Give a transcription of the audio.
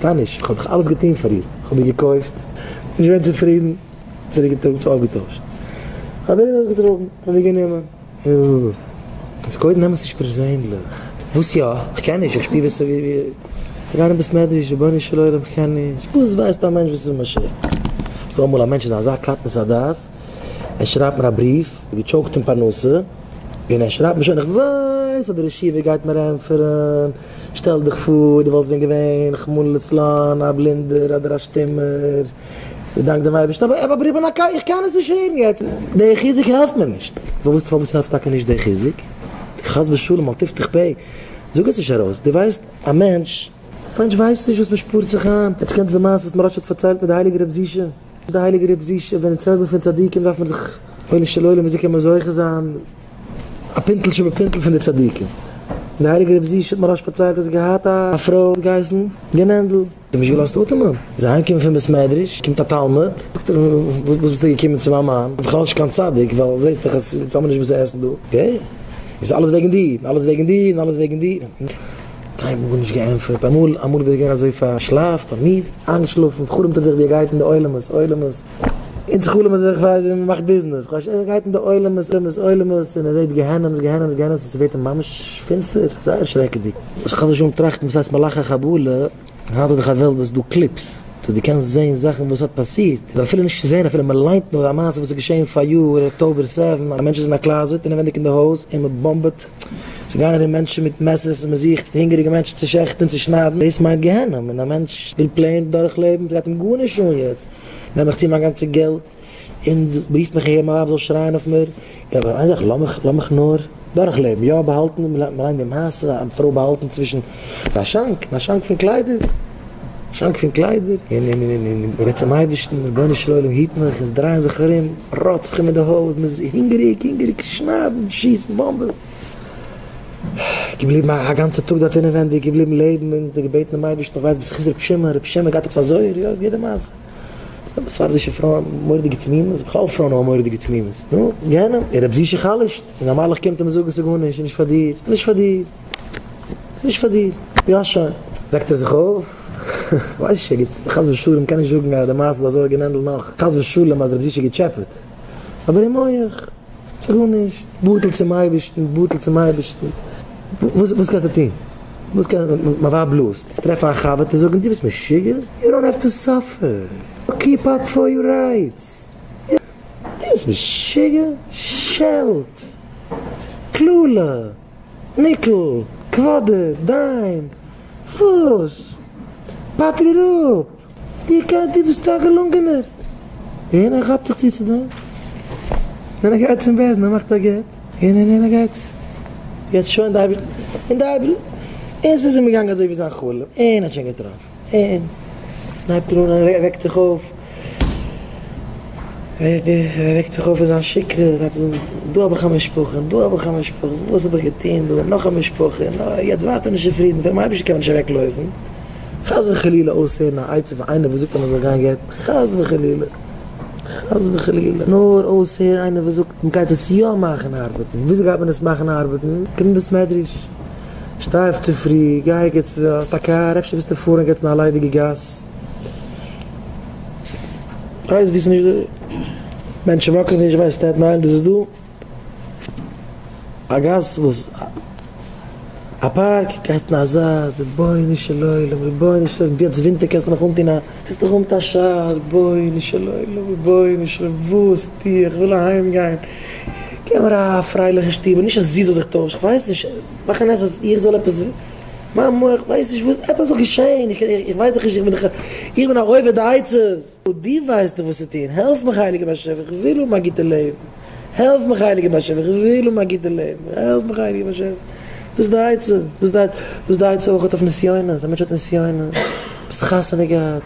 פארשטיי נישט, איך האב דאך אלעס געטון פאר איר, איך האב איר געקויפט, נישט געווען צופרידן, צוריק געטראגן, אויפגעטוישט, איך האב איר ארויסגעטראגן, איך האב איר גענומען. איז קודם נעם עס נישט פערזענליך. וואס יא? איך קען נישט, איך שפיר ווי ס'איז ווי איך גיי אין בית מדרש, רבונו של עולם איך קען נישט. וואס ווייסט א מענטש וואס איז משער? ס'דא אמאל א מענטש איז אזא קטנות הדעת, ער שרייבט מיר א בריוו, געטשאוקט אין פרנסה, און ער שרייבט מיר שוין איך ווייס אז די ראש ישיבה גייט מיר ענטפערן, שטעל דיך פאר דו וואלסט ווען געווען רחמנא לצלן א בלינדער אדער א שטומער, דאנק דעם אייבערשטן, אבער אבער איך בין א קיי איך קען עס נישט הערן יעצט, די חיזוק העלפט מיר נישט, פארוואס פארוואס העלפט טאקע נישט די חיזוק? חס ושלום אל תפתח פה, זאג עס נישט ארויס, דו ווייסט א מענטש, א מענטש ווייסט נישט וואס מען שפארט זיך איין, יעצט קענסט די מעשה וואס מוהרא"ש האט פארציילט מיט די הייליגע רב זישע, די הייליגע רב זישע, ווען אונז רעדט מען פון צדיקים דארף מען זיך, רבונו של עולם וויאזוי קען מען זוכה זיין, א פינטל שבפינטל פון די צדיקים, די הייליגע רב זישע האט מוהרא"ש פארציילט אז ער האט געהאט א פרוי געהייסן גענענדל, זי האט נישט געלאזט אטעמען. איז אהיים געקומען פון בית מדרש, קומט א תלמיד, זאגט ער אים, וואס ביסטו געקומען צו מיין מאן? כ'בין בכלל נישט קיין צדיק, ווייל זעסט דאך אז אונז האבן נישט וואס צו עסן דא. okay, איז אלעס וועגן דיר, און אלעס וועגן דיר, און אלעס וועגן דיר. קיינמאל גארנישט געענטפערט. אמאל, אמאל איז ער געווען אזוי פארשלאפט, פארמיד, איינגעשלאפן, חלומ'ט ער זיך ווי ער גייט אין די עולמות, עולמות. אונז חלומ'ן זיך ווייל ווי מ'מאכט ביזנעס, כ'ווייס נישט, ער גייט אין די עולמות, עולמות, עולמות, און ער זעט גיהנום'ס, גיהנום'ס, גיהנום'ס, און ס'ווערט אים ממש פינסטער, זייער שרעקעדיג. חס ושלום טראכטן וואס הייסט מלאכי חבלה. היינט איז דאך א וועלט וואס איז דא clips, so דו קענסט זעהן זאכן וואס האט פאסירט, אדער אפילו נישט זעהן אפילו מען ליינט נאר א מעשה וואס איז געשעהן פאריאר October seven, א מענטש איז אין א closet אינעווענדיג אין די הויז און מען באמבעט, ס'גייען ארום מענטשן מיט מעסערס און מען זוכט הונגעריגע מענטשן צו שעכטן און צו שניידן, דאס מיינט גיהנום, און א מענטש וויל plain דורכלעבן, ס'גייט אים גארנישט אן יעצט, נעם איך צו מיין גאנצע געלט. און רופט מיך אהער מיין ווייב זאל שרייען אויף מיר, אבער איין זאך לאמיך לאמיך נאר דורכלעבן, יא באהאלטן, מ'ליינט די מעשה, א פרוי באהאלטן צווישן א שאנק, א שאנק פון קליידער, שאנק פון קליידער, און און און און רעדט צום אייבערשטן, רבונו של עולם היט מיך, עס דרייען זיך ארום רוצחים אין די הויז, מען איז הונגעריג, הונגעריג, שניידן, שיסן באמבעס, געבליבן א גאנצע טאג דארט אינעווענדיג, געבליבן לעבן, און זיך געבעטן דעם אייבערשטן, איך ווייס בזכות רבי שמעון, רבי שמעון געהאט עפעס א זוהר, יא עס געהערט די מעשה. ספרדישע פרויען האבן מורא'דיגע תמימות, בכלל פרויען האבן מורא'דיגע תמימות, נו, גיהנום, און רב זישע חלש'ט, און א מלאך קומט אים זאגן ס'איז גארנישט, ס'איז נישט פאר דיר, ס'איז נישט פאר דיר, ס'איז נישט פאר דיר, יא שוין. וועקט ער זיך אויף, כ'ווייס נישט, ער גיבט, חס ושלום, קען נישט זאגן אז די מעשה איז אזוי גענענדל נאך, חס ושלום אז רב זישע געטשעפעט, אבער אין מח. ס'איז גארנישט, בטל צום אייבערשטן, בטל צום אייבערשטן, וואס וואס קענסטו טון? וואס קען מיין ווייב בלאזט, וועסט טרעפן א חבר'טע זאגן דו ביסט משוגע? you don't have to suffer, keep up for your rights, דו ביסט משוגע? שעלט, קללה, nickel, quarter, dime, וואס? פטר איר אפ! דו קענסט, דו ביסט א געלונגענער. און ער כאפט זיך צו צו דעם. און ער גייט צום בית דין, ער מאכט א גט. און און און ער גייט. יעצט שוין די אייבערשטער. און די אייבערשטער. און ס'איז אים געגאנגען אזוי ווי זיין חלום. און האט שוין געטראפן. און הייבט ער אן, ער וועקט זיך אויף. ער וועקט זיך אויף אין זיין שכרות. דא האב איך א משפחה, און דא האב איך א משפחה. וואס האב איך געטון דא? נאך א משפחה. און יעצט ווייטער נישט צופרידן. פונעם אייבערשטן קען מען נישט אוועקלויפן. חס וחלילה אויסהערן א עצה פון איינער וואס זאגט אז מען זאל גיין גט'ן, חס וחלילה, חס וחלילה, נאר אויסהערן איינער וואס זאגט מען גייט עס יא מאכן ארבעטן, וויאזוי גייט מען עס מאכן ארבעטן? קום אין בית מדרש, שטיי אויף צופרי, גיי ערגעץ, האסט א קאר, אפשר ווילסטו פארן ערגעץ אין א ליידיגע גאס, ווייסט ווי ס'איז נישט דא, מענטשן וואקן נישט, ווייסט Staten Island איז עס דא. א גאס וואס א פארק גייסט אין אזא רבונו של עולם רבונו של עולם יעצט ווינטער קענסטו נאך אנטון א טוסט דיך אן מיט א שאל רבונו של עולם רבונו של עולם וואס טו איך כ'וויל אהיים גיין געב מיר א פרייליכע שטוב נישט אז זי זאל זיך טוישן כ'ווייס נישט מאך א נס אז איך זאל עפעס מיין מח ווייסט נישט וואס עפעס זאל געשען איך ווייס דאך נישט איך בין דאך איך בין א אובד עצות. דו ווייסט דאך וואס צו טון, העלף מיך הייליגער באשעפער, איך וויל האבן א גוטע לעבן, העלף מיך הייליגער באשעפער, איך וויל האבן א גוטע לעבן, העלף מיך הייליגער באשעפער, דאס איז די עצה, דאס איז די עצה אויך אויף נסיונות, א מענטש האט נסיונות, ביסט חתונה געהאט.